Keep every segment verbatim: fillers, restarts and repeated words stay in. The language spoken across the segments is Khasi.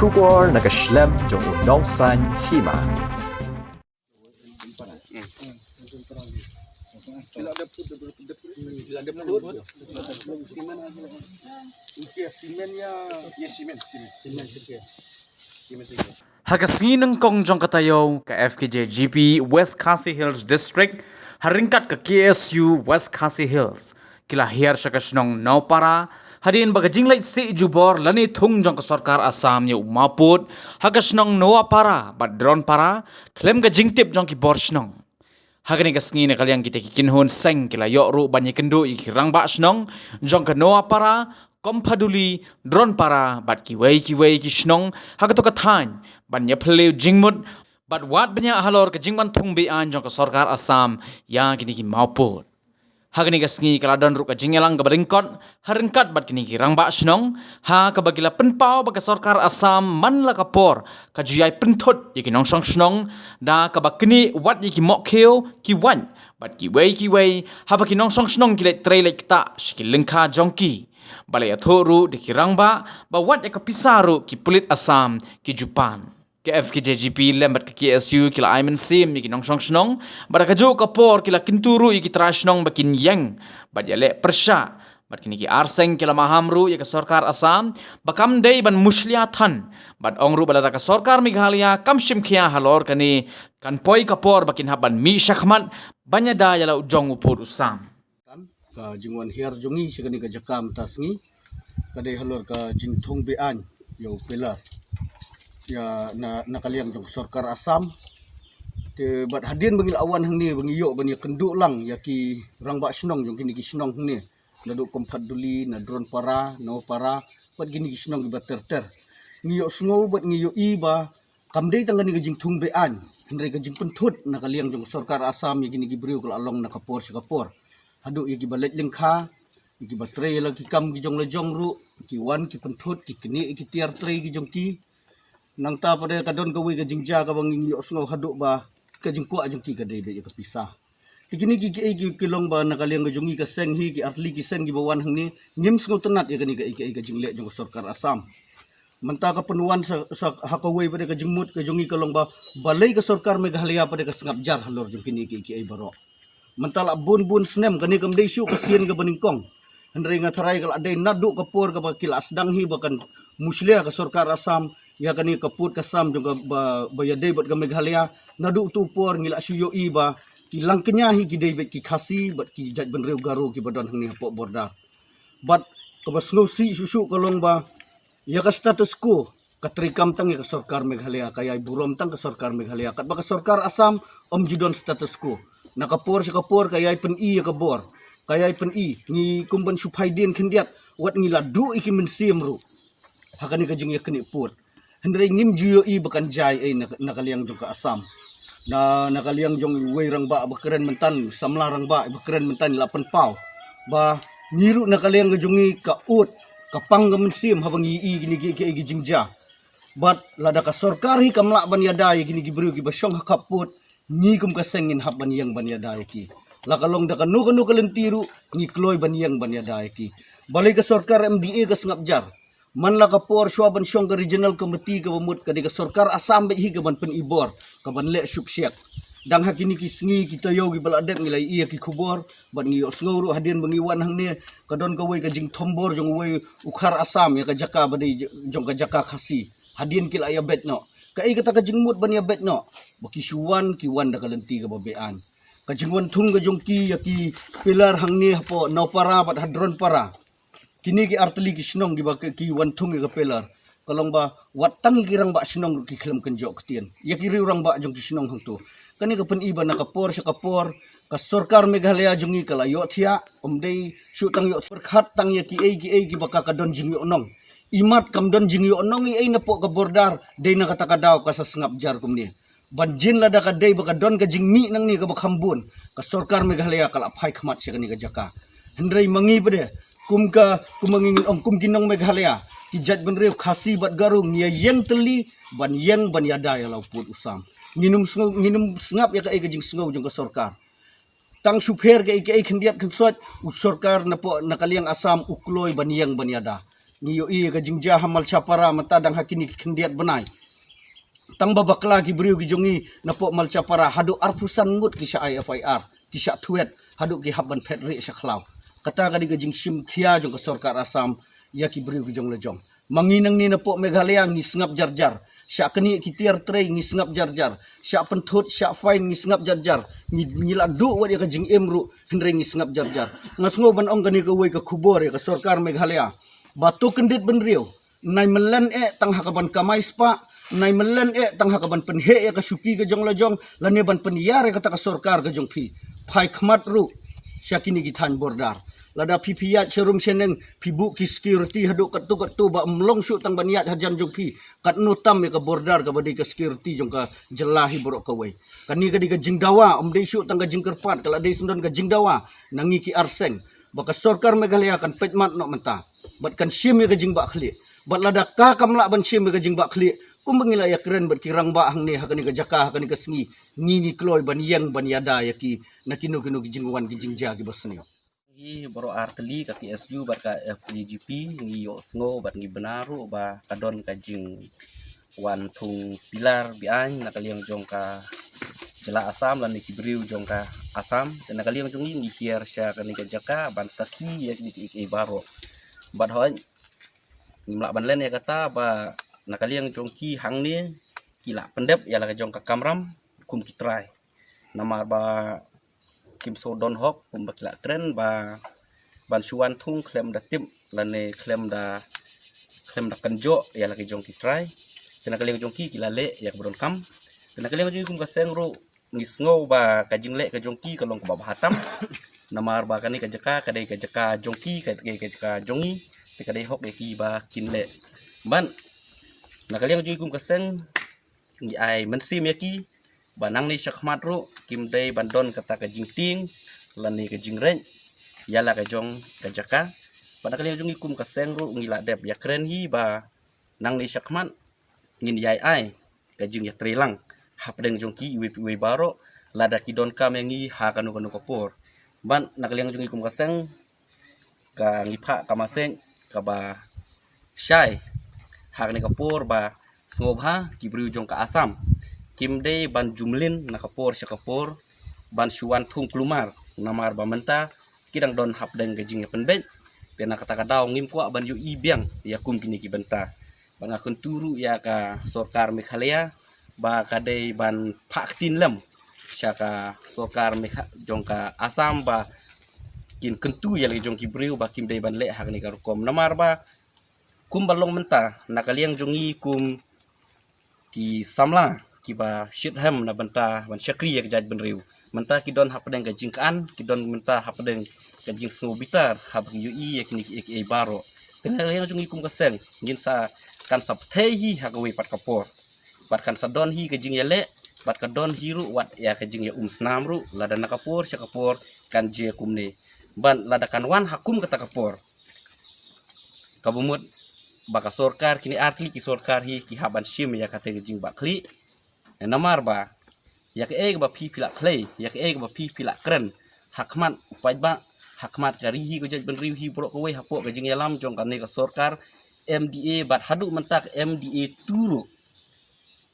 Khubor na ka shlem jong u nongsan hima. Ha ka sngi nyngkong jong ka taïew ka F K J G P West Khasi Hills District ha ryngkat ka K S U West Khasi Hills ki la hiar sha ka shnong Nowpara hadien ba ka jingleit sih jubor lane thung jong ka sorkar Assam ïa u mawpud ha ka shnong Nowpara bad Dronpara khlem ka jingtip jong ki bor shnong. Ha kane ka sngi na ka liang kita ki kynhun seng ki la ïoh ruh ban ïakynduh ïa ki rangbah shnong jong ka Nowpara, Komphaduli, Dronpara bad kiwei kiwei ki shnong ha kato ka thaiñ ban ïaphylliew jingmut bad wad bniah halor ka jingban thung beaiñ jong ka sorkar Assam ïa kine ki mawpud. Ha kane ka sngi ka la don ruh ka jingïalang kaba lyngkot ha ryngkat bad kine ki rangbah shnong ha kaba ki la pynpaw ba ka sorkar Assam man la ka por ka ju ïai pynthut ïa ki nongshong shnong da kaba knieh wat ïa ki mohkhiew, ki waiñ bad kiwei kiwei haba ki nongshong shnong ki leit trei leit ktah sha ki lyngkha jong ki. Ba la ïathuh ruh da ki rangbah ba wat ïa ka pisa ruh ki pulit Assam ki ju pan. Ka F K J G P lem bad ka K S U ki la ai mynsiem ïa ki nongshong shnong bad ha kajuh ka por ki la kyntu ruh ïa ki trai shnong ba kin ïeng bad ïaleh pyrshah. Bad kine ki ar seng ki la maham ruh ïa ka sorkar Assam ba kam dei ban mushlia than bad ong ruh ba lada ka sorkar Meghalaya kam shim khia halor kane kan poi ka por ba kin hap ban mih shakhmat ban ïada ïa la u jong u pud u sam. Ka jingwan hiar jong ngi sha kane ka jaka mynta sngi ka dei halor ka jingthung beaiñ ïa u pillar ïa na, na ka liang jong ka sorkar Assam. Te bad hadien ba ngi la wan hangne ba ngi ïoh ban ïakynduh lang ïa ki rangbah shnong jong kine ki shnong hangne, naduh Komphaduli, na Dronpara, Nowpara bad kine ki shnong kiba ter ter. Ngi ïohsngew bad ngi ïohi ba kam dei tang kane ka jingthung beaiñ, hynrei ka jingpynthut na ka liang jong ka sorkar Assam ïa kine ki briew ka la long na ka por sha ka por. Haduh ïa kiba leit lyngkha, ïa kiba trei la ki kam ki jong la jong ruh, ki wan ki pynthut, ki knieh ïa ki tiar trei ki jong ki. Nangta pat de ka don kawei ka jingjia kaba ngi ïohsngew haduh ba ka jingkwah jong ki ka dei beit ïa ka pisa. Te kine ki, ki, ki, ki long ba na ka liang ka jong ngi ka seng hi, ki artylli ki seng kiba wan hangne, ngim sngewtynnat ïa kane ka, ka, ka jingleh jong ka sorkar Assam. Mynta ka pynwan sa, sa ha kawei pat de ka jingmut ka jong ngi ka long ba balei ka sorkar Meghalaya pat de ka sngap jar halor jong kine ki, ki, ki baroh. Mynta la bun bun snem kane kam dei shuh ka sien kaba nyngkong. Hynrei nga tharai ka la dei naduh ka por kaba ki la sdang hi ba kan mushlia ka sorkar Assam ïa kane ka pud ka sam jong ka ba, ba ïadei bad ka Meghalaya. Naduh tu por ngi la shu ïohi ba ki langkñia hi ki dei beit ki Khasi bad ki jaitbynriew Garo kiba don hangne hapoh border. Bad kaba sngewsih shuh shuh ka long ba ïa ka status quo ka treikam tang ïa ka sorkar Meghalaya, ka ïai burom tang ka sorkar Meghalaya. Katba ka sorkar Assam ym ju don status quo. Na ka por sha ka por ka ïai pyni ïa ka bor, ka ïai pyni. Ngi kum ban shu phai dien khyndiat wat ngi la duh ïa ki mynsiem ruh ha kane ka jingïaknieh pud. Hynrei ngim ju ïohi ba kan jia ei na, na ka liang jong ka Assam. Na, na ka liang jong uwei rangbah ba kren mynta, samla rangbah ba kren mynta la pynpaw ba ngi ruh na ka liang ka jong ngi ka ud ka pang ka mynsiem haba ngi ïohi kine ki, ki, ki jingjia. Bad lada ka sorkar hi kam lah ban ïada ïa kine ki briew kiba shong ha khappud, ngi kum ka seng ngin hap ban ïeng ban ïada ïa ki. La ka long da kano kano ka lynti ruh ngi kloi ban ïeng ban ïada ïa ki. Balei ka sorkar M D A ka sngap jar? Man la ka por shuwa ban shong ka regional committee kaba mut ka dei ka sorkar Assam beit hi kaban pyni bor, kaban leh shukshek. Dang ha kine ki sngi ki taïew kiba la dep ngi la ïohi ïa ki khubor bad ngi ïohsngew ruh hadien ba ngi wan hangne ka don kawei ka jingthombor jong uwei u khar Assam ïa ka jaka ba dei jong ka jaka Khasi. Hadien ki la ïabeit noh. Kaei kata ka jingmut ban ïabeit noh? Ba ki shu wan, ki wan da ka lynti kaba beaiñ. Ka jingwan thung ka jong ki ïa ki pillar hangne hapoh Nowpara bad ha Dronpara. Kine ki artylli ki shnong kiba ki, ki wan thung ïa ka pillar. Ka long ba wat tang ïa ki rangbah shnong ruh ki khlem kynjoh ktien. Ïa ki riew rangbah jong ki shnong hangto. Kane ka pyni ba na ka por sha ka por ka sorkar Meghalaya jong ngi ka la ïohthiah, ym dei shu tang ïoh pyrkhat tang ïa kiei kiei kiba ka, ka don jingïohnong. Imat kam don jingïohnong ei ei napoh ka border, dei na kata ka daw ka sa sngap jar kumne. Ban jin lada ka dei ba ka don ka jingmih nangne kaba kham bun, ka sorkar Meghalaya ka la phai khmat sha kane ka jaka. Hynrei ma ngi pat de, kum ka, kum ma ngi ngin ong kum ki nong Meghalaya, ki jaitbynriew Khasi bad Garo ngi ïa ïeng tylli ban ïeng ban ïada ïa la u pud u sam. Ngin ym sngew, ngin ym sngap ïa kaei ka jingsngew jong ka sorkar. Tang shu pher kaei kaei khyndiat khynsoit, u sorkar napoh na ka liang Assam u kloi ban ïeng ban ïada. Ngi ïohi ïa ka jingjia ha Malchapara mynta dang ha kine ki khyndiat bnai. Tang ba bakla ki briew ki jong ngi napoh Malchapara haduh arphew san ngut ki shah ai F I R, ki shah thwet, haduh ki hap ban phet rieh sha khlaw. Kata ka dei ka jingshim khia jong ka sorkar Assam ïa ki briew ki jong la jong. Ma ngi nangne napoh Meghalaya ngi sngap jar jar. Shah knieh ki tiar trei ngi sngap jar jar. Shah pynthut, shah fine ngi sngap jar jar. Ngi, ngi la duh wat ïa ka jingim ruh hynrei ngi sngap jar jar. Nga sngew ban ong kane kawei ka khubor ïa ka sorkar Meghalaya. Ba to kyndit bynriew. Nai mlien eh tang ha ka ban kamai spah, nai mlien eh tang ha ka ban pynheh ïa ka shuki ka jong la jong, lane ban pynïar ïa kata ka sorkar ka jong phi. Phai khmat ruh sha kine ki thaiñ border. Lada phi phi ïaid sharum shaneng, phi buh ki security haduh katto katto ba ym long shuh tang ban ïaid hajan jong phi. Katno tam ïa ka border kaba dei ka security jong ka jylla hi baroh kawei. Kane ka dei ka jingdawa, ym dei shuh tang ka jingkyrpad, ka la dei syndon ka jingdawa na ngi ki arseng. Ba ka sorkar Meghalaya kan peit mat noh mynta bad kan shim ïa ka jingbah khlieh. Bad lada ka kam lah ban shim ïa ka jingbah khlieh, kumba ngi la ïakren bad ki rangbah hangne ha kane ka jaka, ha kane ka sngi, ngi ngi kloi ban ïeng ban ïada ïa ki na kino kino ki jingwan ki jingjia kiba sniew. Ngi baroh artylli ka K S U bad ka F K J P ngi ïohsngew bad ngi bna ruh ba ka don ka jingwan thung pilar beaiñ na ka liang jong ka jylla Assam lane ki briew jong ka Assam. Te na ka liang jong ngi ngi hiar sha kane ka jaka ban sakhi ïa kine kiei kiei baroh. Bad hooid ngim lah ban len ïa kata ba na ka liang jong ki hangne ki la pyndep ïa la ka jong ka kamram kum ki trai. Namar ba kim shu don hok kumba ki la kren ba ban shu wan thung khlem da tip lane khlem da, khlem da kynjoh ïa la ka jong ki trai. Te na ka liang jong ki ki la leh ïa kaba donkam. Te na ka liang jong ki kum ka seng ruh ngi sngew ba ka jingleh ka jong ki ka long kaba bha tam. Namar ba kane ka jaka ka dei ka jaka jong ki, ka dei ka jaka jong ngi. Te ka dei hok ïa ki ba kin leh. Ban na ka liang jong ki kum ka seng ngi ai mynsiem ïa ki ba nangne shakhmat ruh kim dei ban don kata ka jingtieng lane ka jingreit ïa la ka jong ka jaka. Ba na ka liang jong ngi kum ka seng ruh ngi la dep ïakren hi ba nangne shakhmat ngin ïai ai ka jingïatreilang hapdeng jong ki iwei pa iwei baroh lada ki donkam ïa ngi ha kano kano ka por. Ban na ka liang jong ngi kum ka seng ka ngi phah ka message kaba shai ha kane ka por ba sngewbha ki briew jong ka Assam kim dei ban jumlin na ka por sha ka por ban shu wan thung kulmar. Namar ba mynta ki dang don hapdeng ka jingïapynbeit. Te na kata ka daw ngim kwah ban ïohi biang ïa kum kine ki bynta. Ba nga kyntu ruh ïa ka sorkar Meghalaya ba ka dei ban phah ktien lem sha ka sorkar Megha-, jong ka Assam ba kin kyntu ïa la jong ki briew ba kim dei ban leh ha kane ka rukom. Namar ba kumba long mynta na ka liang jong ngi kum ki samla kiba shitrhem na bynta ban shakri ïa ka jaitbynriew. Mynta ki don hapdeng ka jingkhan, ki don mynta hapdeng ka jingsngewbitar haba ki ïohi ïa kine kiei kiei baroh. Te na ka liang jong ngi kum ka seng ngin sa, kan sa pynthei hi ha kawei pat ka por. Bad kan sa don hi ka jingïaleh bad ka don hi ruh wat ïa ka jingïaumsnam ruh lada na ka por sha ka por kan jia kumne. Ban lada kan wan ha kum kata ka por kaba mut ba ka sorkar, kine artylli ki sorkar hi ki hap ban shim ïa kata ka jingbah khlieh. Namar ba ïa kaei kaba phi phi la khlei, ïa kaei kaba phi phi la kren ha khmat u paidbah, ha khmat ka ri hi ka jaitbynriew hi baroh kawei hapoh ka jingïalam jong kane ka sorkar M D A bad haduh mynta ka M D A two ruh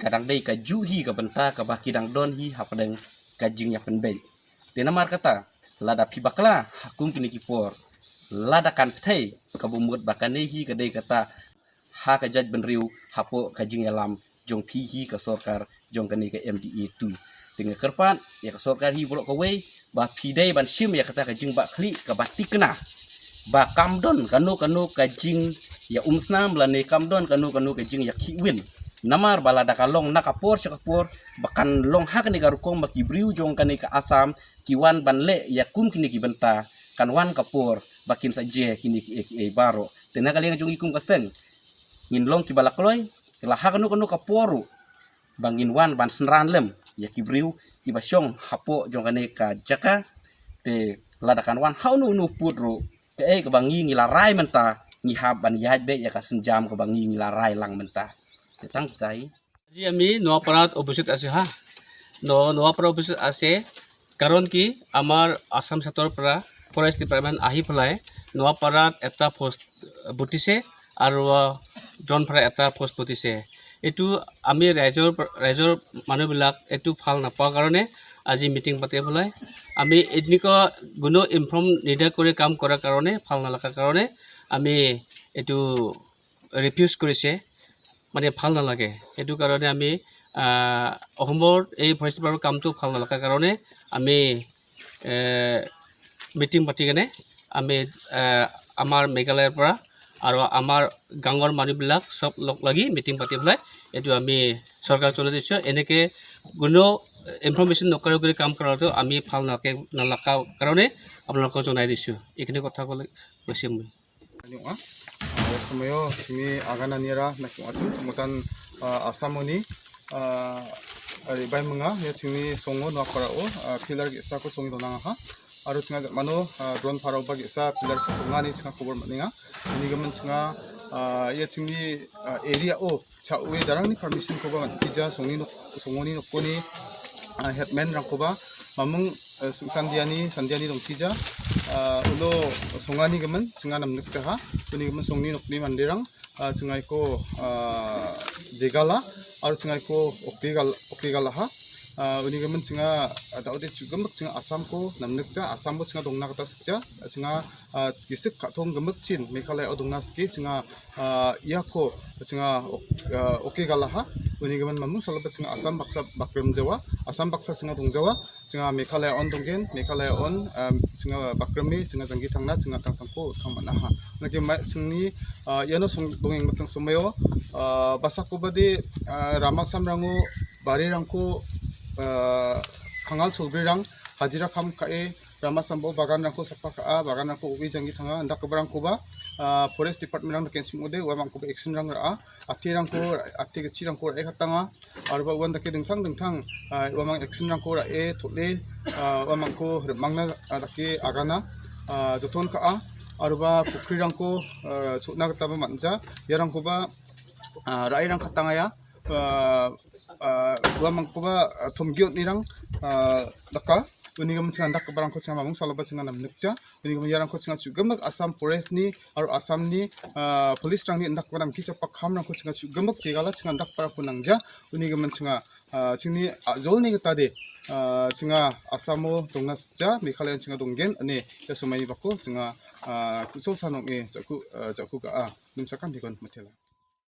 ka dang dei kajuh hi ka bynta kaba ki dang don hi hapdeng ka jingïapynbeit. Te namar kata lada phi bakla ha kum kine ki por, lada kan pynthei kaba mut ba kane hi ka dei kata ha ka jaitbynriew hapoh ka jingïalam jong phi hi ka sorkar jong kane ka M D A two. Te nga kyrpad ïa ka sorkar hi baroh kawei ba phi dei ban shim ïa kata ka jingbah khlieh kaba thikna ba kam don kano kano ka jingïaumsnam lane kam don kano kano ka jingïakhih win. Namar ba lada ka long na ka por sha ka por ba kan long ha kane ka rukom ba ki briew jong kane ka Assam ki wan ban leh ïa kum kine ki bynta, kan wan ka por ba kin sa jia kine kiei kiei baroh. Te na ka liang jong ngi kum ka seng ngin long kiba la kloi la ha kano kano ka por ruh ba ngin wan ban synran lem ïa ki briew kiba shong hapoh jong kane ka jaka. Te lada kan wan ha uno uno u pud ruh, kaei kaba ngi ngi la rai mynta ngi hap ban ïaid beit ïa ka sienjam kaba ngi ngi la rai lang mynta. Te tang kita hi. আজি আমি নোয়াপাড়াত উপস্থিত আছো হা। ন-, নোয়াপাড়া উপস্থিত আছে কাৰণ কি, আমাৰ আছাম চৰকাৰৰ পৰা ফৰেষ্ট ডিপাৰ্টমেণ্ট আহি পেলাই নোয়াপাড়াত এটা পোষ্ট বটিছে। আৰু ড্ৰোন ফায়াৰ এটা পোষ্ট পাতিছে। এইটো আমি ৰাইজৰ, ৰাইজৰ মানুহবিলাক এইটো ভাল নাপাওঁ কাৰণে আজি মিটিং পাতি পেলাই আমি এনেকুৱা কোনো ইনফৰ্ম নিদিয়া কৰি কাম কৰাৰ কাৰণে, ভাল নালাগাৰ কাৰণে আমি এইটো ৰিফিউজ কৰিছে, মানে ভাল নালাগে। সেইটো কাৰণে আমি আহ, অসমৰ এই ফৰেষ্ট ডিপাৰ্টমেণ্টৰ কামটো ভাল নালাগাৰ কাৰণে আমি মিটিং পাতি কেনে আমি আহ, আমাৰ মেঘালয়ৰ পৰা আৰু আমাৰ গাঁৱৰ মানুহবিলাক চব লগ লাগি মিটিং পাতি পেলাই এইটো আমি চৰকাৰক জনাই দিছোঁ। এনেকে কোনো ইনফৰ্মেশ্যন নকৰাকৈ কাম কৰাটো আমি ভাল নালাগে, নালাগাৰ কাৰণে আপোনালোকক জনাই দিছোঁ। এইখিনি কথা ক'লে কৈছে মই। Nyoa, ah, ya sumayo sini agana niara na kung atu mutan, ah, Assam oni, ah, ari bai menga ya sini songo no para o, ah, pilar gisa ko songi donang ha. Aru singa mano, ah, drone para o ba gisa pilar ko songa ni singa kubur maninga. Ini gamen singa, ah, ya sini, ah, area o cha uwe darang ni permission ko ba man tija songi nok, songo ni nok ko ni, ah, headman rang ko ba mamung, eh, Sandiani, Sandiani dong tija, ah, ulo songani gamen, singa namnik jaha, uni gamen songni nokni mandirang, ah, singa iko, ah, jegala, aru singa iko oke gal, oke gala ha, ah, uni gamen singa, ah, daudi chugamak singa Assam ko namnik ja, Assam ko singa dongna kata sikja, singa, ah, kisik katong gamak chin, Meghalaya o dongna siki, singa ah, ya ko, singa, ok-, ah, oke gala ha, uni gamen mamung salopa singa Assam baksa bakrim jawa, Assam baksa singa dong jawa, singa Meghalaya on donggen, Meghalaya on, um, singa bakrimi, singa janggi thangna, singa tang tangko, thang mana ha. Nake mai singni, ah, yano song dongeng matang sumayo, ah, basa ko badi, ah, Rama Assam rango, bari rangko, ah, Kangal Chobri rang, hajira kam kae, Rama Assam bo bagan rangko sapa ka, ah, bagan rangko ubi janggi thanga, ndak barang ko ba, ah, forest department rang kensim ude, wa mangko ba action rang ra, ah, ati rangko, ati kecil rangko ra, eh, katanga, arba wan dake dengthang dengthang, ah, wa mang action rangko ra, eh, thole, ah, wa mangko remangna, ah, dake agana, ah, joton ka, ah, arba pukri rangko, ah, sukna kata ba manja, ya rangko ba, ah, rai rang katanga ya, ah, ah, wa mangko ba, ah, thumgiot ni rang, ah, daka, uni gamen singa ndak barang ko singa mamung salopa singa namnik ja, uni gamen ya rangko singa chugamak Assam Forest ni, aru Assam ni, ah, police rang ni ndak barang ki chapa kam rangko singa chugamak jegala singa ndak barang ko nang ja, uni gamen singa, ah, singni, ah, jol ni kata de, ah, singa Assam o dongna ja, Meghalaya singa donggen, ane, ya sumai bako, singa, ah, kusol sanong e, jaku, ah, jaku ka, ah, nimsakan dikon matela.